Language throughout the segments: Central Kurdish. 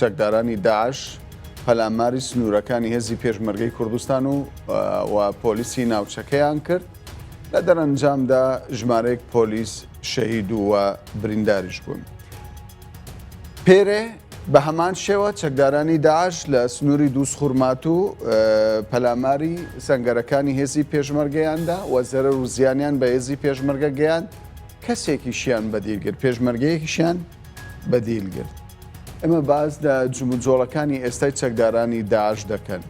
چەکدارانی داعش پەلاماری سنوورەکانی هێزی پێشمەرگەی کوردستان و و پۆلیسی ناوچەکەیان کرد، لە دەرەنجامدا ژمارەیەک پۆلیس شەهید و برینداریش بوون. پێرێ بە هەمان شێوە چەکدارانی داعش لە سنووری دووزخورماتوو پەلاماری سەنگەرەکانی هێزی پێشمەرگەیاندا و زەرەر و زیانیان بە هێزی پێشمەرگە گەیاند، کەسێکیشیان بەدیل گرت، پێشمەرگەیەکیشیان بەدیل گرت. ئێمە باس لە جموجۆڵەکانی ئێستای چەکدارانی داعش دەکەن.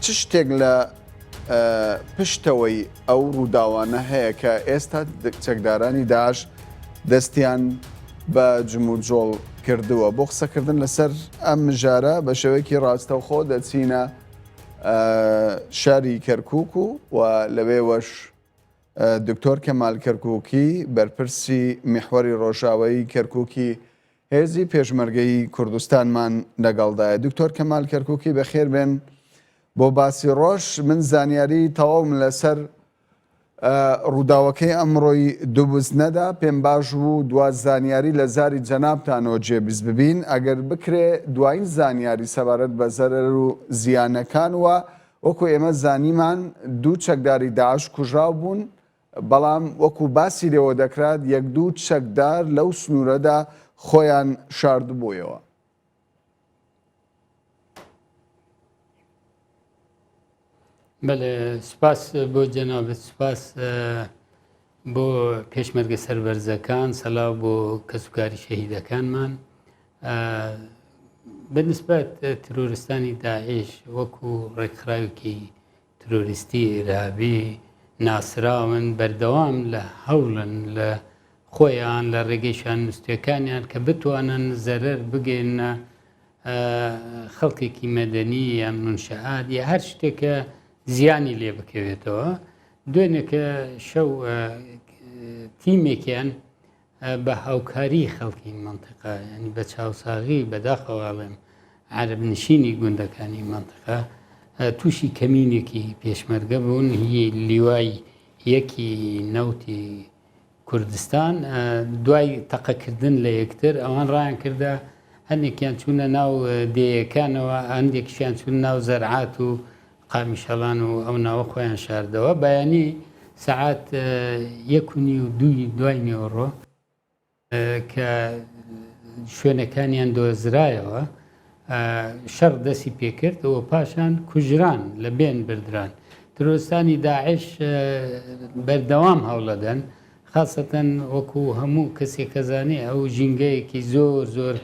چ شتێک لە پشتەوەی ئەو ڕووداوانە هەیە کە ئێستا چەکدارانی داعش دەستیان بە جموجۆڵ کردووە؟ بۆ قسەکردن لەسەر ئەم مژارە بە شێوەیەکی ڕاستەوخۆ دەچینە شاری کەرکوک و و لەوێوەش دکتۆر کەمال کەرکوکی بەرپرسی میحوەری ڕۆژاوایی کەرکوکی هێزی پێشمەرگەی کوردستانمان لەگەڵدایە. دکتۆر کەمال کەرکوکی بەخێر بێن بۆ باسی ڕۆژ. من زانیاری تەواوم لەسەر ڕووداوەکەی ئەمڕۆی دوبز نەدا، پێم باش بوو دوا زانیاری لە زاری جەنابتانەوە جێبیست ببین، ئەگەر بکرێ دواین زانیاری سەبارەت بە زەرەر و زیانەکان و وەکو ئێمە زانیمان دوو چەکداری داعش کوژراو بوون، بەڵام وەکو باسی لێوە دەکرات یەک دوو چەکدار لەو سنوورەدا خۆیان شاردبوویەوە. بەڵێ سوپاس بۆ جەنابت، سوپاس بۆ پێشمەرگە سەربەرزەکان، سەلاو بۆ کەسوکاری شەهیدەکانمان. بەنسبەت ترۆرستانی داعش وەکو ڕێکخراوێکی ترۆریستی ئیرهابی ناسراون، بەردەوام لە هەوڵن لە خۆیان لە ڕێگەی شانوستەکانیان کە بتوانن زەرەر بگەێنە خەڵکێکی مەدەنی یان منشەعات یا هەر شتێکە زیانی لێ بکەوێتەوە. دوێنێکە شەو تیمێکیان بە هاوکاری خەڵکی مەنتیقە یانی بە چاوساغی بەداخەوە ئەڵێم عەرەب نشینی گوندەکانی مەنتیقە تووشی کەمینێکی پێشمەرگە بوون هی لیوای یەکی نەوتی کوردستان دوای تەقەکردن لە یەکتر ئەوان ڕایان کردە هەندێکیان چوونە ناو دێیەکانەوە هەندێکیان چوون ناو زەرعات و قامیشەڵان و ئەو ناوە خۆیان شاردەوە. بەیانی سەعات یەک و نیو دووی دوای نێوەڕۆ کە شوێنەکانیان دۆزرایەوە شەڕ دەستی پێکرد و پاشان کوژران لە بێن بردران. ترۆستانی داعش بەردەوام هەوڵەدەن خاسەتەن وەکو هەموو کەسێک کەزانێ ئەو ژینگەیەکی زۆر زۆر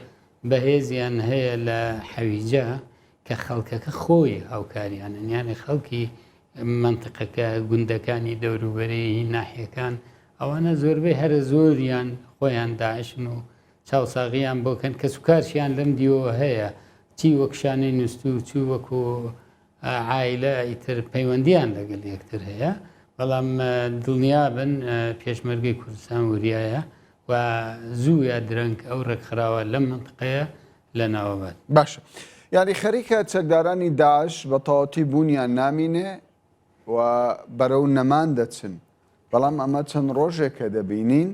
بەهێزیان هەیە لە حەویجە کە خەڵکەکە خۆی هاوکاریانن یانێ خەڵکی مەنتقەکە گوندەکانی دەوروبەری ناحیەکان ئەوانە زۆربەی هەرە زۆریان خۆیان داعشن و چاوساغیان بۆکەن کەس و کارشیان لەم دیوەوە هەیە چی وەک شانەی نووسو چی وەکو عایلە ئیتر پەیوەندیان لەگەڵ یەکتر هەیە بەڵام دڵنیابن پێشمەرگەی کوردستان وریایە و زوو یا درەنگ ئەو ڕێکخراوە لەم منطقەیە لەناوەبات. باشە یانی خەریکە چەکدارانی داعش بە تەواوەتی بوونیان نامینێ و بەرەو نەمان دەچن، بەڵام ئەمە چەند ڕۆژێکە دەبینین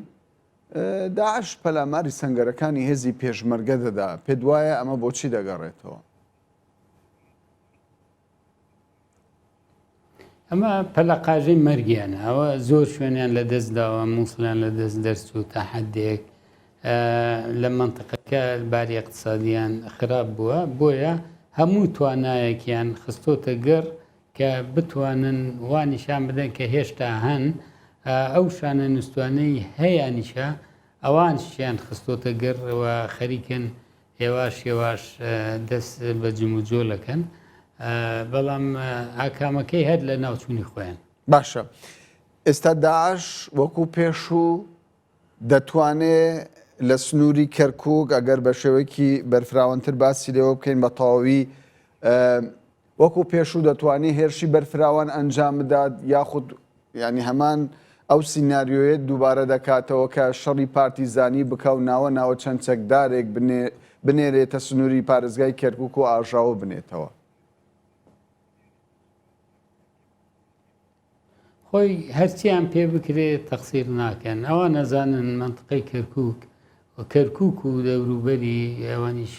داعش پەلاماری سەنگەرەکانی هێزی پێشمەرگە دەدا، پێت وایە ئەمە بۆچی دەگەڕێتەوە؟ ئەمە پەلەقاژەی مەرگیانە ئەوە زۆر شوێنیان لە دەست داوە مووسڵیان لە دەست دەرچوو تا حدێک لە منطقەکە باری اقتصادیان خراپ بووە بۆیە هەموو توانایەکیان خستۆتە گەڕ کە بتوانن وا نیشان بدەن کە هێشتا هەن ئەو شانە نووسوانەی هەیانیشە ئەوانشیان خستۆتە گەڕ و خەریکن هێواش هێواش دەست بە جموجۆل ئەکەن بەڵام ئاکامەکەی هەر لە ناوچوونی خۆیان. باشە ئێستا داعش وەکو پێشوو دەتوانێ لە سنووری کەرکک ئەگەر بە شێوەیەکی بەرفراوانتر باسی لێوە بکەین بە تەواوی وەکو پێشوو دەتوانێت هێرشی بەرفراوان ئەنجام بدات یاخود یانی هەمان ئەو سیناریۆیە دووبارە دەکاتەوە کە شەڕی پارتیزانی بکا و ناوە ناوە چەند چەکدارێک بنێرێتە سنووری پارێزگای کەرکوک و ئاژاوە بنێتەوە. خۆی هەرچیان پێ بکرێ تەقسیر ناکەن ئەوان نەزانن مەنتقەی کەرکوک و کەرکوک و دەوروبەری ئەوانیش.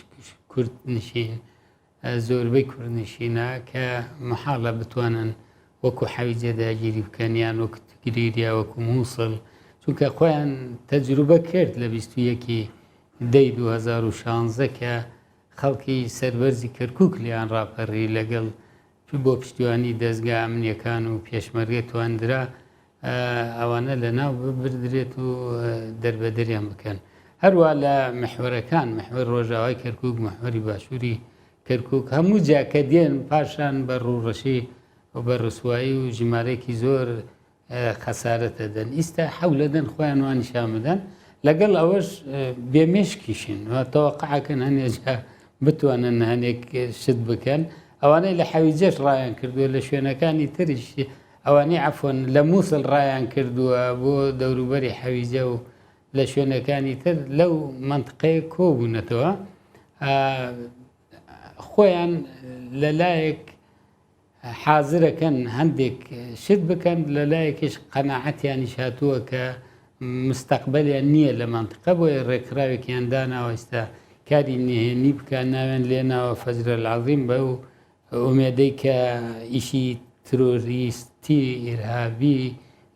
کوردنشین، زۆربەی کوردنشینە کە مەحاڵە بتوانن وەکو حەویجە داگیری بکەن یان وەکو تگریر یا وەکو مووسڵ، چونکە خۆیان تەجروبە کرد لە 21 ی دەی 2016 کە خەڵکی سەربەرزی کەرکوک لێیان ڕاپەڕی لەگەڵ بۆ پشتیوانی دەزگا ئەمنیەکان و پێشمەرگە تواندرا ئەوانە لەناو ببردرێت و دەربەدەریان بکەن. هەروا لە محوەرەکان، محوەر ڕۆژاوای کەرکوک، محوەری باشووری کەرکوک، هەموو جا کە دێن پاشان بە ڕووڕەشی و بە ڕسوایی و ژمارەیەکی زۆر خەسارەت ئەدەن. ئیستا حەولەدەن خۆیان وا نیشان بدەن، لەگەڵ ئەوەش بێ مێشکیشن و تەوەقعەکەن هەنێ جا بتوانن هەنێک شت بکەن. ئەوانەی لە حەویجەش ڕایان کردووە، لە شوێنەکانی تریش ئەوانەی عەفوەن لە موسڵ ڕایان کردووە بۆ دەوروبەری حەویجە و لە شوێنەکانی تر لەو مەنتقەیە کۆبوونەتەوە خۆیان لە لایەک حازرەکەن هەندێک شت بکەن لە لایەکیش قەناعەتیانیش هاتووە کە مستەقبەلیان نییە لە مەنتقە بۆیە ڕێکخراوێکیان داناوە ئێستا کاری نهێنی بکە ناویان لێناوە فەجرە العظیم بەو ئومێدەی کە ئیشی ترۆریستی ئیرهابی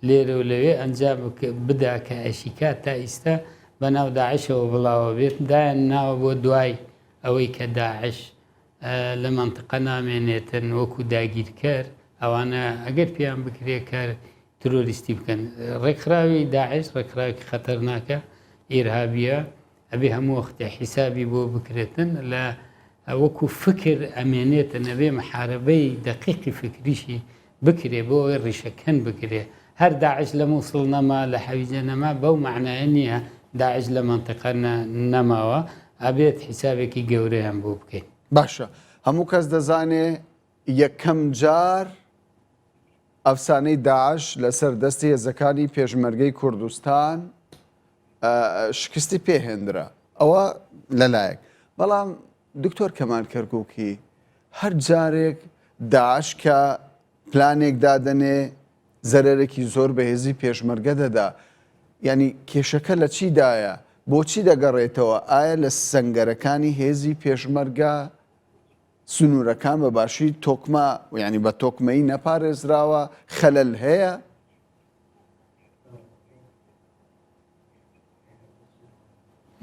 لێرە و لەوێ ئەنجام بدا کە ئەشیکات تا ئیستا بەناو داعشەوە بڵاوە بێت دایان ناوە بۆ دوای ئەوەی کە داعش لە مەنتقە نامێنێتن وەکو داگیرکەر ئەوانە ئەگەر پێیان بکرێ کار ترۆریستی بکەن ڕێکخراوی داعش ڕێکخراوێکی خەتەرناکە ئیرهابیە ئەبێ هەموو وەختێ حیسابی بۆ بکرێتن لە وەکو فکر ئەمێنێتن ئەبێ محاربەی دەقیقی فکریشی بکرێ بۆ ئەوەی ڕیشەکەن بکرێ هەر داعش لە مووسڵ نەما لە حەویجە نەما بەو مەعنایە نییە داعش لە مەنتیقە نەماوە ئەبێت حیسابێکی گەورەیان بۆ بکەین. باشە هەموو کەس دەزانێ یەکەم جار ئەفسانەی داعش لەسەر دەستی هێزەکانی پێشمەرگەی کوردستان شکستی پێهێنرا ئەوە لەلایەک بەڵام دکتۆر کەمال کەرکوکی هەر جارێک داعش کە پلانێک دادەنێ زەرەرێکی زۆر بە هێزی پێشمەرگە دەدا یعنی کێشەکە لە چیدایە بۆچی دەگەڕێتەوە ئایا لە سەنگەرەکانی هێزی پێشمەرگە سنوورەکان بە باشی تۆکمە یعنی بە تۆکمەیی نەپارێزراوە خەلەل هەیە؟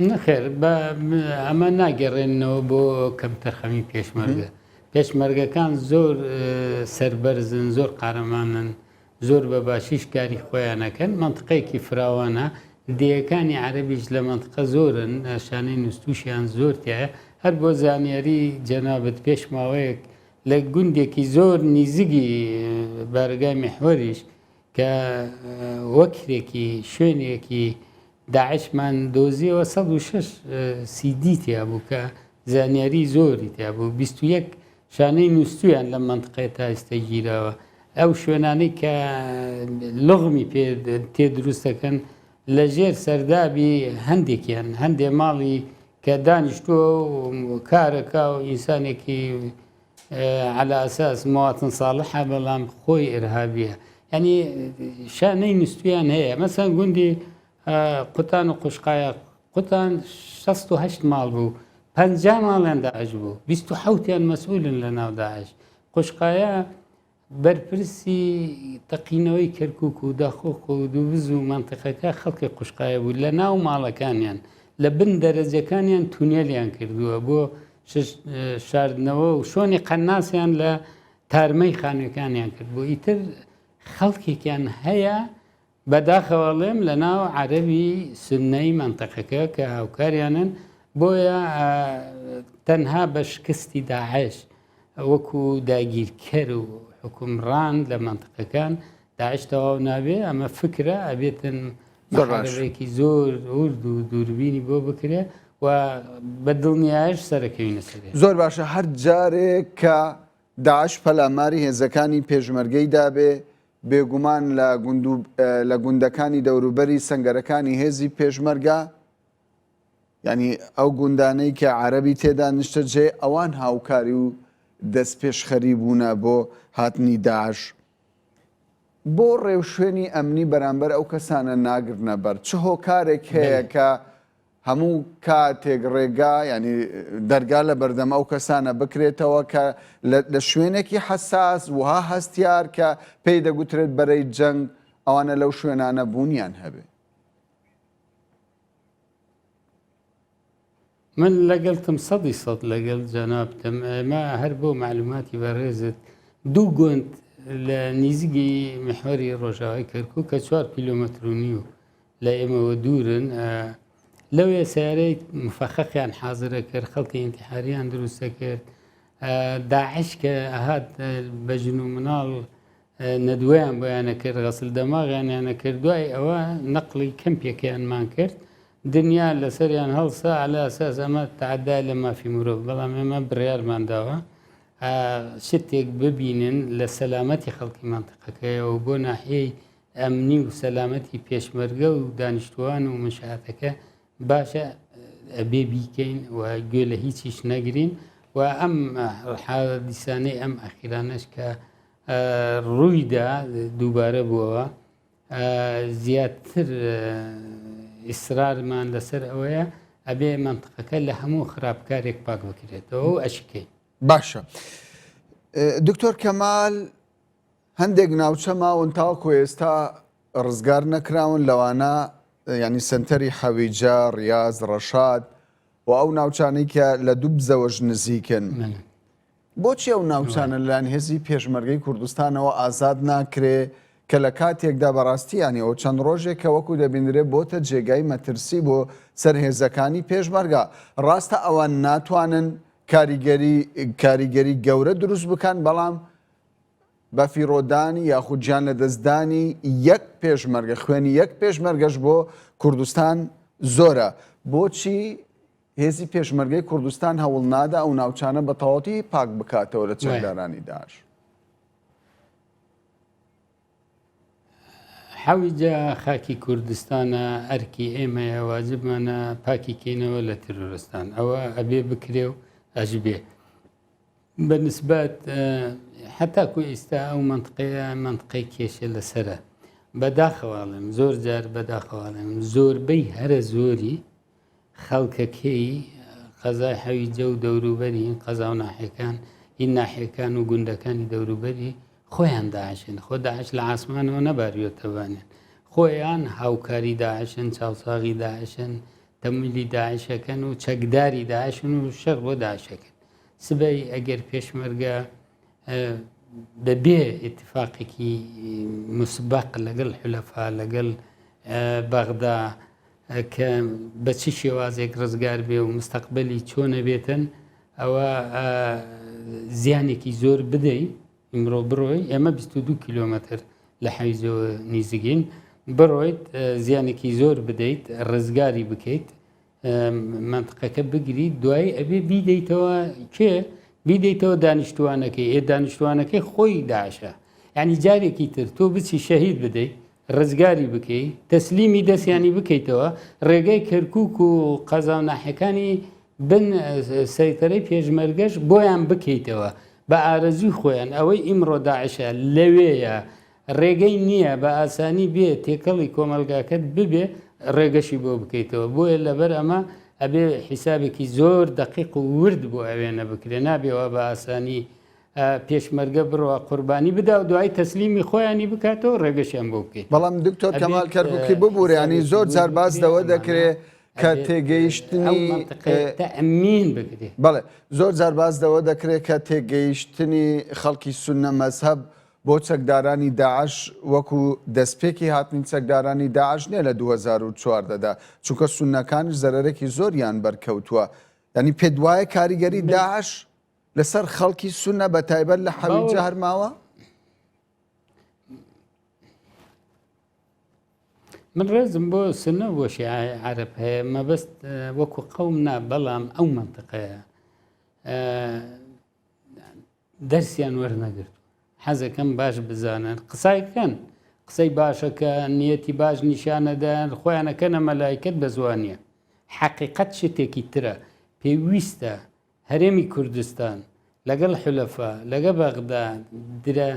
نەخێر ئەمە ناگەڕێنەوە بۆ کەمتەرخەمی پێشمەرگە. پێشمەرگەکان زۆر سەربەرزن، زۆر قارەمانن، زۆر بە باشیش کاری خۆیانەکەن، مەنتقەیەکی فراوانە، دێیەکانی عەرەبیش لە مەنتقە زۆرن، شانەی نوستوشیان زۆر تیایە. هەر بۆ زانیاری جەنابت پێش ماوەیەک لە گوندێکی زۆر نیزگی بارەگای میحوەریش کە وەکرێکی شوێنێکی داعشمان دۆزیەوە 106 سیدی تیا بوو کە زانیاری زۆری تیا بوو 21 شانەی نووسویان لەم مەنتقەیە تا ئێستا گیراوە ئەو شوێنانەی کە لغمی پێ تێ دروست دەکەن لە ژێر سەردابی هەندێکیان هەندێ ماڵی کە دانیشتووە و کارەکە و ئینسانێکی علی اساس مواطن صالحە بەڵام خۆی ئرهابیە یعنی شانەی نووسویان هەیە مەسەن گوندی قوتان و قوشقایە قوتان 68 ماڵ بوو 50 ماڵیان داعش بوو 27یان مەسئولن لە ناو داعش قوشقایە بەرپرسی تەقینەوەی کەرکوک و داقوق و دووبز و مەنتیقەکە خەڵکی قوشقایە بوو لە ناو ماڵەکانیان لە بن دەرەجەکانیان تونێلیان کردووە بۆ شاردنەوە و شۆنی قەناسیان لە تارمەی خانووەکانیان کرد بۆ ئیتر خەڵکێکیان هەیە بەداخەوە ئەڵێم لەناو عەرەبی سوننەی مەنتەقەکە کە هاوکاریانن بۆیە تەنها بە شکستی داعش وەکو داگیرکەر و حکومڕان لە مەنتقەکان داعش تەواو نابێ ئەمە فکرە ئەبێتن محاربەیەکی زۆر ورد و دووربینی بۆ بکرێ و بە دڵنیایش سەرەکەوینە سەرێ. زۆر باشە هەر جارێک کە داعش پەلاماری هێزەکانی پێشمەرگەی دابێ بێگومان لە گوندو لە گوندەکانی دەوروبەری سەنگەرەکانی هێزی پێشمەرگە یانی ئەو گوندانەی کە عەرەبی تێدا نیشتەجێ ئەوان هاوکاری و دەستپێشخەری بوونە بۆ هاتنی داعش بۆ ڕێوشوێنی ئەمنی بەرامبەر ئەو کەسانە ناگرنە بەر چ هۆکارێک هەیە کە. هەموو کاتێک ڕێگا یانی دەرگا لە بەردەم ئەو کەسانە بکرێتەوە کە لە شوێنێکی حەساس وها هەستیار کە پێی دەگوترێت بەرەی جەنگ ئەوانە لەو شوێنانە بوونیان هەبێ. من لەگەڵتم سەدی سەد لەگەڵ جەنابتم ئێمە هەر بۆ مەعلوماتی بەڕێزت دوو گوند لە نیزگی میحوەری ڕۆژاوای کەرکوک کە چوار کیلۆمەتر و نیو لە ئێمەوە دوورن لەوێ سیارەی مفەخەقیان حازرە کرد خەڵکی ئینتحاریان دروستە کرد داعش کە هات بە ژن و مناڵ نەدوەیان بۆیانە کرد غەسل دەماغیانیانە کرد دوای ئەوە نەقلی کەمپێکیانمان کرد دنیا لەسەریان هەڵسا علی اساس ئەمە تەعەدایە لە مافی مرۆڤ بەڵام ئێمە بڕیارمان داوە شتێک ببینن لە سەلامەتی خەڵکی مەنتقەکەیەوە و بۆ ناحیەی ئەمنی و سەلامەتی پێشمەرگە و دانیشتوان و منشاتەکە باشە ئەبێ بیکەین و گوێ لە هیچیش نەگرین و ئەم حادیسانەی ئەم ئەخیرانەش کە ڕوویدا دووبارە بووەوە زیاتر ئیسرارمان لەسەر ئەوەیە ئەبێ مەنتقەکە لە هەموو خراپکارێک پاک بکرێتەوە و ئەشکەین. باشە دکتۆر کەمال هەندێک ناوچە ماون تاوەکو ئێستا ڕزگار نەکراون لەوانە ینی سنتەری حەویجە ڕاز ڕەشاد و ئەو ناوچانەی کە لە دووبزەوەش نزیکن. بۆچی ئەو ناوچانە لەلایەن هێزی پێشمەرگەی کوردستانەوە ئازاد ناکرێ کە لە کاتێکدا بەڕاستی یانی ئەو چەند ڕۆژێکە وەکو دەبینرێ بۆتە جێگای مەترسی بۆ سەر هێزەکانی پێشمەرگە ڕاستە ئەوان ناتوانن کاریگەری کاریگەری گەورە دروست بکەن بەڵام بەفیڕۆدانی یاخود گیان لەدەستدانی یەک پێشمەرگە خوێنی یەک پێشمەرگەش بۆ کوردستان زۆرە بۆچی هێزی پێشمەرگەی کوردستان هەوڵ نادا ئەو ناوچانە بە تەواوەتی پاک بکاتەوە لە چەکدارانی داعش. حەویجە خاکی کوردستانە ئەرکی ئێمەیە واجبمانە پاکی کەینەوە لە تیرۆرستان ئەوە ئەبێ بکرێ و ئەشبێ بە نسبەت حتاکو ئێستا ئەو منطقەیە منطقەی کێشە لەسرە بەداخەواڵم زۆر جار بەداخەواڵم زۆربەی هەرە زۆری خەڵکەکەی قەزای حەویجە و دەوروبەری قەزا و ناحیەکان هی ناحیەکان و گوندەکانی دەوروبەری خۆیان داعشن خۆ داعش لە عاسمانەوە نەباریوەتە بانیان خۆیان هاوکاری داعشن چاوساغی داعشن تەمویلی داعشەکەن و چەکداری داعشن و شەڕ بۆ داعشەکەن سبەی ئەگەر پێشمەرگە بەبێ ئیتفاقێکی مسبق لەگەڵ حولەفا لەگەڵ بەغدا کە بە چ شێوازێک ڕزگار بێ و مستەقبەلی چۆنە بێتن ئەوە زیانێکی زۆر بدەی ئیمڕۆ بڕۆی ئێمە 22 کیلۆمەتر لە حەویزەوە نیزگین بڕۆیت زیانێکی زۆر بدەیت ڕزگاری بکەیت مەنتقەکە بگری دوایی ئەبێ بیدەیتەوە کێ بیدەیتەوە دانیشتوانەکەی ئێ دانیشتوانەکەی خۆی داعشە یعنی جارێکی تر تۆ بچی شەهید بدەیت ڕزگاری بکەی تەسلیمی دەستیانی بکەیتەوە ڕێگەی کەرکک و قەزا و ناحەکانی بن سەیتەرەی پێشمەرگەش بۆیان بکەیتەوە بە ئارەزوی خۆیان ئەوەی ئیمڕۆ داعشە لەوێیە ڕێگەی نییە بە ئاسانی بێ تێکەڵی کۆمەڵگاکەت ببێ ڕێگەشی بۆ بکەیتەوە بۆیە لەبەر ئەمە ئەبێ حیسابێکی زۆر دەقیق و ورد بۆ ئەوێنە بکرێ نابێ وا بە ئاسانی پێشمەرگە بڕوا قوربانی بدا و دوایی تەسلیمی خۆیانی بکاتەوە ڕێگەشیان بۆ بکەیت. بەڵام دکتۆر کەمال کەرکوکی ببورە ینی زۆر جار باس لەوە دەکرێ کە تێگەیشتنی تەئمین بکرێ. بەڵێ زۆر جار باس لەوە دەکرێت کە تێگەیشتنی خەڵکی سوننە مەزهەب بۆ چەکدارانی داعش وەکو دەستپێکی هاتنی چەکدارانی داعش نیە لە 2014 دا چونکە سوننەکانیش زەرەرێکی زۆریان بەرکەوتووە یانی پێت وایە کاریگەری داعش لەسەر خەڵکی سوننە بە تایبەت لە حەویجە هەر ماوە؟ من ڕێزم بۆ سنە بۆ شیعە عەرەب هەیە مەبەست وەکو قەوم نا بەڵام ئەو منطقەیە دەرسیان وەرنەگرت حەزەکەم باش بزانن قسایکەن قسەی باشەکە نیەتی باش نیشانەدان خۆیانەکەنە مەلایکت بە زوانە حەقیقەت شتێکی ترە پێویستە هەرێمی کوردستان لەگەڵ حولەفا لەگە بەغدا درە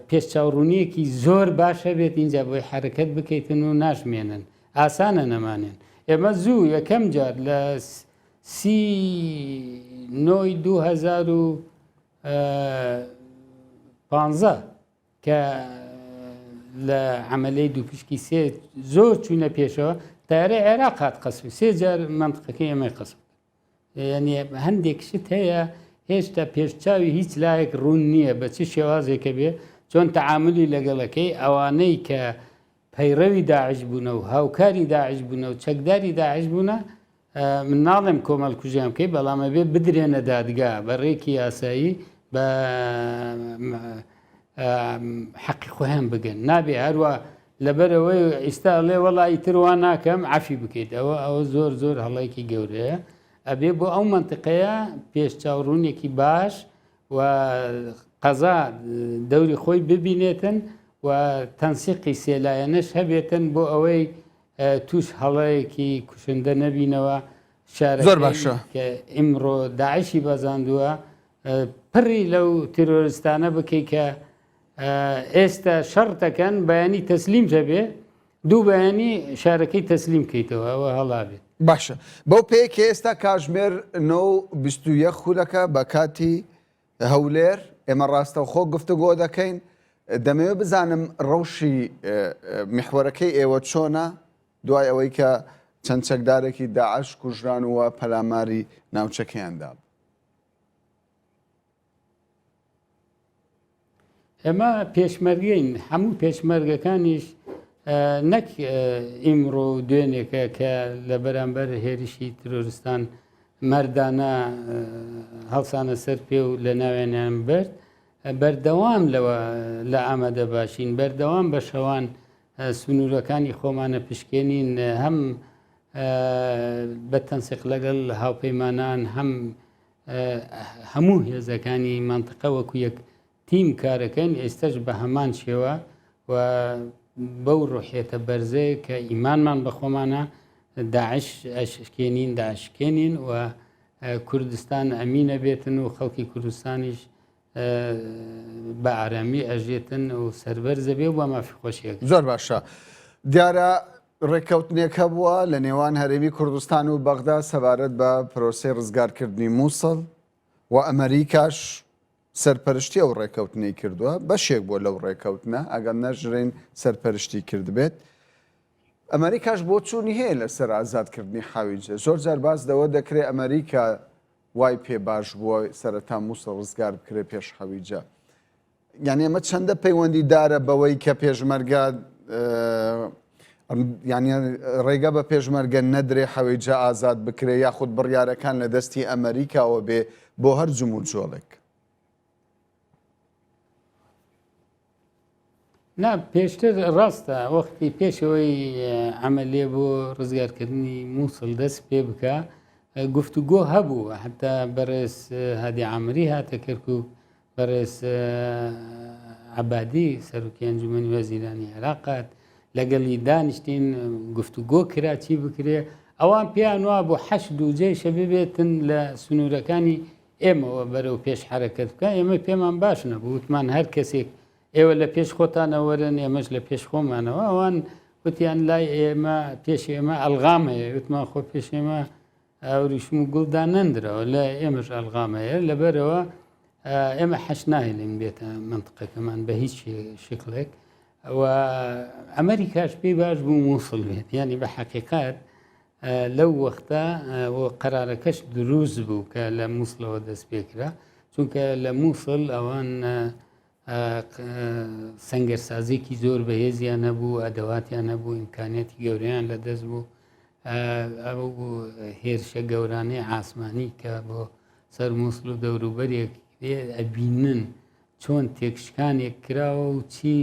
پێش چاوڕوونیەکی زۆر باش هەبێت اینجا بۆی حرەکەت بکەیتن و ناشمێنن ئاسانە نەمانێن. ئێمە زوو یەکەم جار لە سی نۆی 2015 کە لە عملەی دوو پشکی سێ زۆر چوونە پێشەوە تارە عێراق هات قەسف سێ جار منطقەکەی ئێمەی قەسف یعنی هەندێک شت هەیە هێشتا پێشچاوی هیچ لایەک ڕوون نییە بە چ شێوازێکە بێ چۆن تەعاملی لەگەڵەکەی ئەوانەی کە پەیڕەوی داعش بوونە و هاوکاری داعش بوونە و چەکداری داعش بوونە من ناڵێم کۆمەڵکوژیان بکەی بەڵام ئەبێ بدرێنە دادگا بە ڕێکی یاسایی بە حەقی خۆیان بگەن نابێ هەروە لەبەرەوەی ئیستا ئەڵێ وەڵا ئیتر وا ناکەم عەفی بکەیت ئەوە ئەوە زۆر زۆر هەڵەیەکی گەورەیە ئەبێ بۆ ئەو مەنتقەیە پێش چاوڕوونێکی باش و قەزا دەوری خۆی ببینێتن و تەنسیقی سێلایەنەش هەبێتن بۆ ئەوەی توش هەڵەیەکی کوشندە نەبینەوە زۆر باشە کە ئیمڕۆ داعشی بەزاندووە پڕی لەو تیرۆریستانە بکەی کە ئێستا شەڕ دەکەن بەیانی تەسلیم دەبێ دوو بەیانی شارەکەی تەسلیم کەیتەوە ئەوە هەڵابێت. باشە بەو پێیە کە ئێستا کاژمێر 9:21 خولەکە بە کاتی هەولێر ئێمە ڕاستەوخۆ گفتوگۆ دەکەین دەمەوێت بزانم ڕەوشی میحوەرەکەی ئێوە چۆنە دوای ئەوەی کە چەند چەکدارێکی داعش کوژران و پەلاماری ناوچەکەیان دابوو. ئێمە پێشمەرگەین هەموو پێشمەرگەکانیش نەک ئیمڕۆ و دوێنێکە کە لە بەرامبەر هێرشی ترۆرستان مەردانە هەڵسانە سەر پێ و لە ناوێنیان برد بەردەوام لەوە لە ئامادە باشین بەردەوام بە شەوان سنوورەکانی خۆمانە پشکێنین هەم بە تەنسیق لەگەڵ هاوپەیمانان هەم هەموو هێزەکانی مەنتقە وەکو یەک تیم کارەکەن ئێستش بە هەمان شێوە و بەو ڕوحێتە بەرزەیە کە ئیمانمان بە خۆمانە داعش ئەشکێنین داعشکێنین و کوردستان ئەمینە بێتن و خەڵکی کوردستانیش بە ئارامی ئەژێتن و سەربەرزە بێ و بە مافی خۆشیەک. زۆر باشە دیارە ڕێککەوتنێک هەبووە لە نێوان هەرێمی کوردستان و بەغدا سەبارەت بە پرۆسەی ڕزگارکردنی مووسڵ و ئەمەریکاش سەرپەرشتی ئەو ڕێککەوتنەی کردووە، بەشێک بووە لەو ڕێککەوتنە ئەگەر نەژرێن سەرپەرشتی کردبێت. ئەمەریکاش بۆچوونی هەیە لەسەر ئازادکردنی حەویجە. زۆر جار باس لەوە دەکرێت ئەمەریکا وای پێ باش بووە سەرەتا مووسڵ ڕزگار بکرێت پێش حەویجە. یعنی ئەمە چەندە پەیوەندی دارە بەوەی کە پێشمەرگە یعنی ڕێگە بە پێشمەرگە نەدرێ حەویجە ئازاد بکرێ یاخود بڕیارەکان لە دەستی ئەمریکاوە بێ بۆ هەر جموجۆڵێک. نا پێشتر ڕاستە وەختی پێشەوەی عملیە بۆ ڕزگارکردنی مووسڵ دەست پێ بکە گفتوگۆ هەبوو حتا بەڕێز هادی عامری هاتە کەرکک بەڕێز عەبادی سەرۆکی ئەنجومەنی وەزیرانی عێراق هات لەگەڵی دانیشتین گفتوگۆ کرا چی بکرێ ئەوان پێیان وا بۆ حەش دوو جێشە ببێتن لە سنوورەکانی ئێمەوە بەرەو پێش حرەکەت بکە ئێمە پێمان باش نەبوو وتمان هەر کەسێک ئێوە لە پێش خۆتانە وەرن ئێمەش لە پێش خۆمانەوە ئەوان وتیان لای ئێمە پێش ئێمە ئەلغام هەیە وتمان خۆ پێش ئێمە ئاوریشم و گوڵ دانەندراوە لە ئێمەش ئەلغام هەیە لەبەرەوە ئێمە حەش ناهێلین بێتە منطقەکەمان بە هیچ شکلێک و ئەمریکاش پێی باش بوو مووسڵ بێت ینی بە حەقیقات لەو وەختە و قەرارەکەش دروست بوو کە لە مووسڵەوە دەست پێکرا چونکە لە مووسڵ ئەوان سەنگەرسازێکی زۆر بەهێزیان هەبوو، ئەدەواتیان هەبوو، ئیمکانیەتی گەورەیان لەدەست بوو. ئەو هێرشە گەورانەی ئاسمانی کە بۆ سەر مووسڵ و دەوروبەرێک ئەبینن چۆن تێکشکانێک کراوە و چی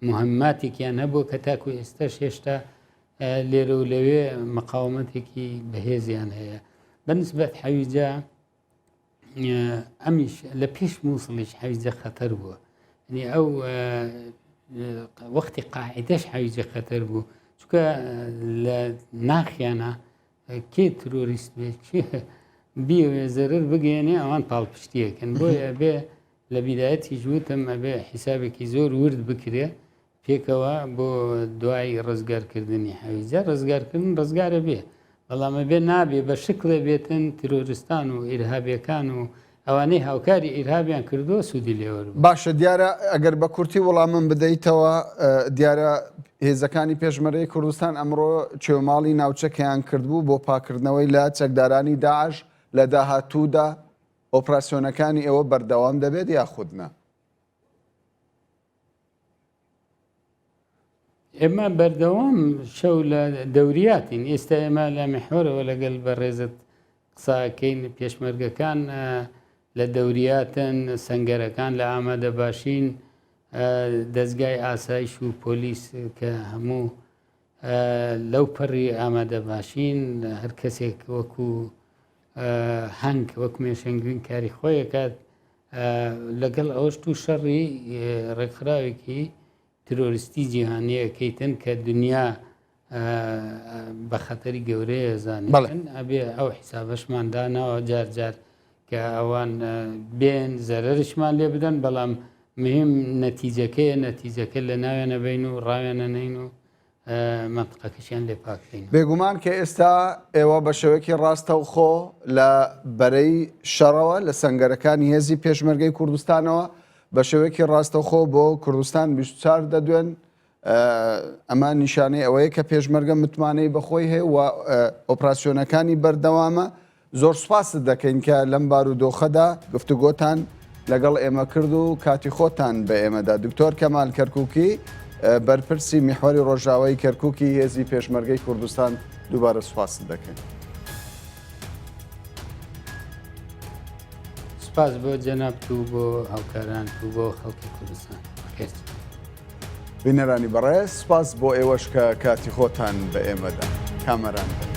مهماتێکیان هەبوو کە تاکو ئێستاش هێشتا لێرە و لەوێ مقاومەتێکی بەهێزیان هەیە. بەنسبەت حەویجە ئەمیش لە پێش مووسڵیش حەویجە خەتەر بووە یعنی ئەو وەختی قاعدەش حەویجە خەتەر بوو چونکە لە ناخیانە کێ ترۆریست بێت کێ بیەوێ زەرر بگەێنێ ئەوان پاڵپشتیەکەن بۆیە بێ لە بیدایەتیش وتم ئەبێ حیسابێکی زۆر ورد بکرێ پێکەوە بۆ دوای ڕزگارکردنی حەویجە ڕزگارکردن ڕزگارە بێ. بەڵام ئەبێ نابێ بە شکڵێ بێتن ترۆرستان و ئیرهابیەکان و ئەوانەی هاوکاری ئیرهابیان کردووە سوودی لێ وەربگرن. باشە دیارە ئەگەر بە کورتی وڵامم بدەیتەوە دیارە هێزەکانی پێشمەرگەی کوردستان ئەمڕۆ چێوماڵی ناوچەکەیان کردبوو بۆ پاکردنەوەی لە چەکدارانی داعش لە داهاتوودا ئۆپراسیۆنەکانی ئێوە بەردەوام دەبێت یاخود نا؟ ئێمە بەردەوام شەو لە دەوریاتین ئێستا ئێمە لە میحوەرەوە لەگەل بەڕێزت قساکەین پێشمەرگەکان لە دەوریاتن سنگەرەکان لە ئامادە باشین دەستگای ئاسایش و پۆلیس کە هەموو لەو پەڕی ئامادە باشین هەر کەسێک وەکو هەنگ وەک مێشەنگوین کاری خۆیەکات لەگەڵ ئەوەش تو شەڕی ڕێکخراوێکی ترۆریستی جیهانیەکەیتن کە دنیا بە خەتەری گەورەیە زانێتن ئەبێ ئەو حیسابەشمان داناوە جار جار کە ئەوان بێن زەرەرشمان لێ بدەن بەڵام مهم نەتیجەکەیە نەتیجەکە لە ناوێنە بین و ڕاوێنە نین و مەنتقەکەشیان لێ پاک کەینەوە. بێگومان کە ئێستا ئێوە بە شێوەیەکی ڕاستەوخۆ لە بەرەی شەڕەوە لە سەنگەرەکانی هێزی پێشمەرگەی کوردستانەوە بە شێوەیەکی ڕاستەوخۆ بۆ کوردستان 24 دەدوێن ئەمە نیشانەی ئەوەیە کە پێشمەرگە متمانەی بەخۆی هەیە و ئۆپراسیۆنەکانی بەردەوامە زۆر سوپاست دەکەین کە لەم بارودۆخەدا گفتوگۆتان لەگەڵ ئێمە کرد و کاتی خۆتان بە ئێمەدا. دکتۆر کەمال کەرکوکی، بەرپرسی میحوەری ڕۆژاوای کەرکوکی هێزی پێشمەرگەی کوردستان دووبارە سوپاست دەکەین. سوپاس بۆ جەنابت و بۆ هاوکارانت و بۆ خەڵکی کوردستان. بەخێرچن. بینەرانی بەڕێز سوپاس بۆ ئێوەش کە کاتی خۆتان بە ئێمەدا. کامەران بن.